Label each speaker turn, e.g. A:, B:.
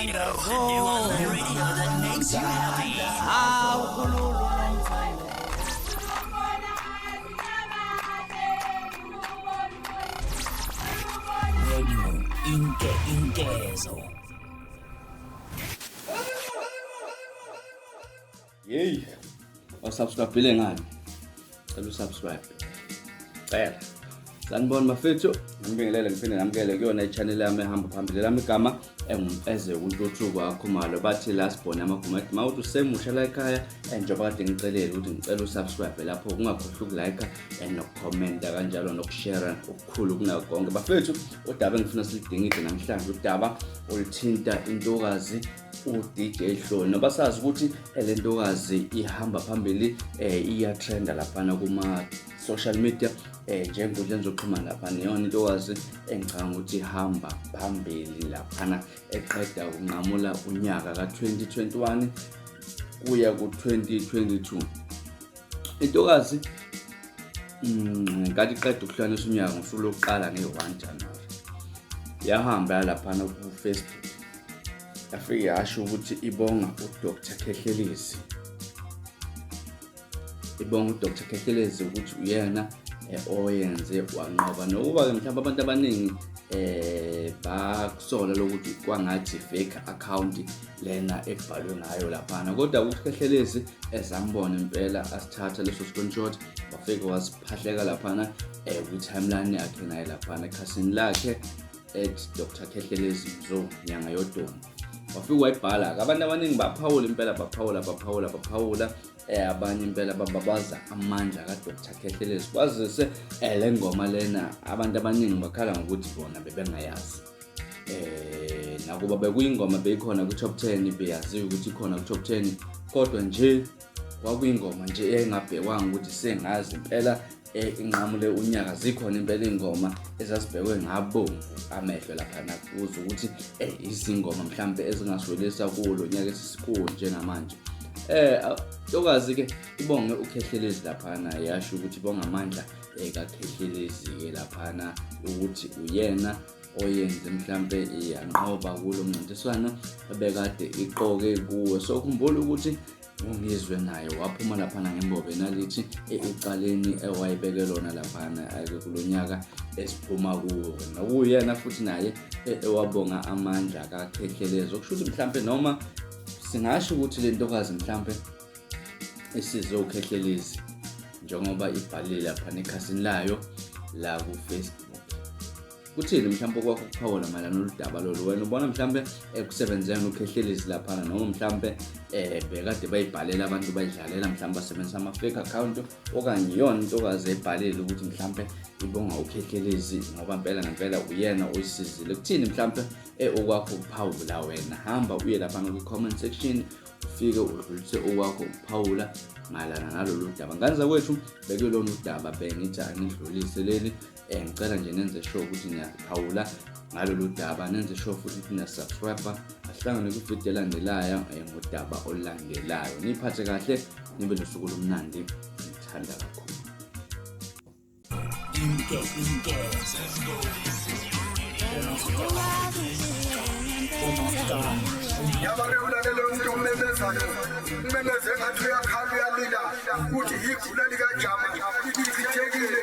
A: Radio, the new online radio that makes you happy. Radio Inke Inkezo.
B: Yeyi, wasubscribe ngani? Cela usubscribe. Cela. Sanibona bafethu, ngibingelele ngiphinde namukele kuyona i-channel yami ehamba phambili lami igama enguMfeze uNtuthuko kaKhumalo bathi la sibhone amagumede uma uthi usemusha la ekhaya njengoba kade ngicelele ukuthi ngicela usubscribe lapho ungakhohlwa ukulike and nokukhomenta kanjalo nokushare okukhulu kunako konke bafethu udaba engifuna silidingide namhlanje udaba oluthinta intokazi uDJ Hloni noba sazi ukuthi le ntokazi ihamba phambili iyatrenda laphana kuma social media njengenkundleni zokuxhumana laphana iyona intokazi engicabanga ukuthi ihamba phambili laphana eqeda ukunqamula unyaka ka-2021 kuya ku-2022 intokazi ngenkathi iqeda ukuhlukanisa unyaka ngosuku lokuqala nge-1 January yahamba yalaphana ku-Facebook yafike yasho ukuthi ibonga uDr Khehlelezi ibonga uDr Khehlelezi ukuthi uyena oyenze wanqoba nokuba-ke mhlawumbe abantu abaningi bakusola lokuthi kwangathi fake account lena ekubhalwe ngayo laphana kodwa uKhehlelezi ezambona impela asithatha leso screenshot wafike wasiphahleka laphana kwi-timeline yakhe naye laphana ekhasini lakhe at Dr Khehlelezi Mzo nyanga yodumo wafike wayibhala-ke abantu abaningi baphawula impela baphawula baphawula baphawula abanye impela bababaza amandla kaDr Khehlelezi kwazise le ngoma lena abantu abaningi bakhala ngokuthi bona bebengayazi nakuba bekuyingoma beyikhona ku-top 10 beyaziwa ukuthi ikhona ku-top 10 kodwa nje kwakuyingoma nje eyayingabhekwanga ukuthi sengazi impela inqamule unyaka zikhona impela iy'ngoma ezazibhekwe ngabomvu amehlo laphana kuzo ukuthi izingoma mhlampe ezingaswelisa kuwo lo nyaka esisikuwo njengamanje ntokazi-ke ibonge uKhehlelezi laphana yasho ukuthi ibonga amandla kaKhehlelezi-ke laphana ukuthi uyena oyenze mhlampe yanqoba kulo mncintiswano ebekade iqoke kuwo so khumbula ukuthi uNgizwe naye waphuma laphana ngembobo enalithi ecaleni ewayebeke lona laphana kulo nyaka esiphuma kuwo nokuyena futhi naye ewabonga amandla kaKhehlelezi okusho ukuthi mhlampe noma singasho ukuthi le ntokazi mhlampe isize uKhehlelezi njengoba ibhalile laphana ekhasini layo la ku-Facebook. Kuthini mhlawumbe okwakho ukuphawula mayelana noludaba lolu wena ubona mhlawumbe ekusebenzeni uKhehlelezi laphana noma mhlawumbe bekade bayibhalela abantu bayidlalela mhlawumbe basebenzisa ama-fake account okanye iyona intokazi ebhalile ukuthi mhlawumbe ibonga uKhehlelezi ngoba mpela ngempela uyena oyisizile kuthini mhlawumbe okwakho ukuphawula wena hamba uye laphana kwi-comment section ufike udlulise okwakho ukuphawula mayelana nalolu daba ngane zakwethu bekuyilona udaba bengithi angidlulise leli ngicela nje nenze sure ukuthi niyaphawula ngalolu daba nenze sure futhi ukuthi niyasubscribe asihlangane kwividiyo elandelayo ngodaba olulandelayo niphathe kahle nibe nosuku olumnandi ngithanda kakhulu.
A: Inke Inkezo.
C: Yabake ulalela umuntu omemezayo umemeze ngathi uyakhala uyalila uthi yigula likajama ichithekile.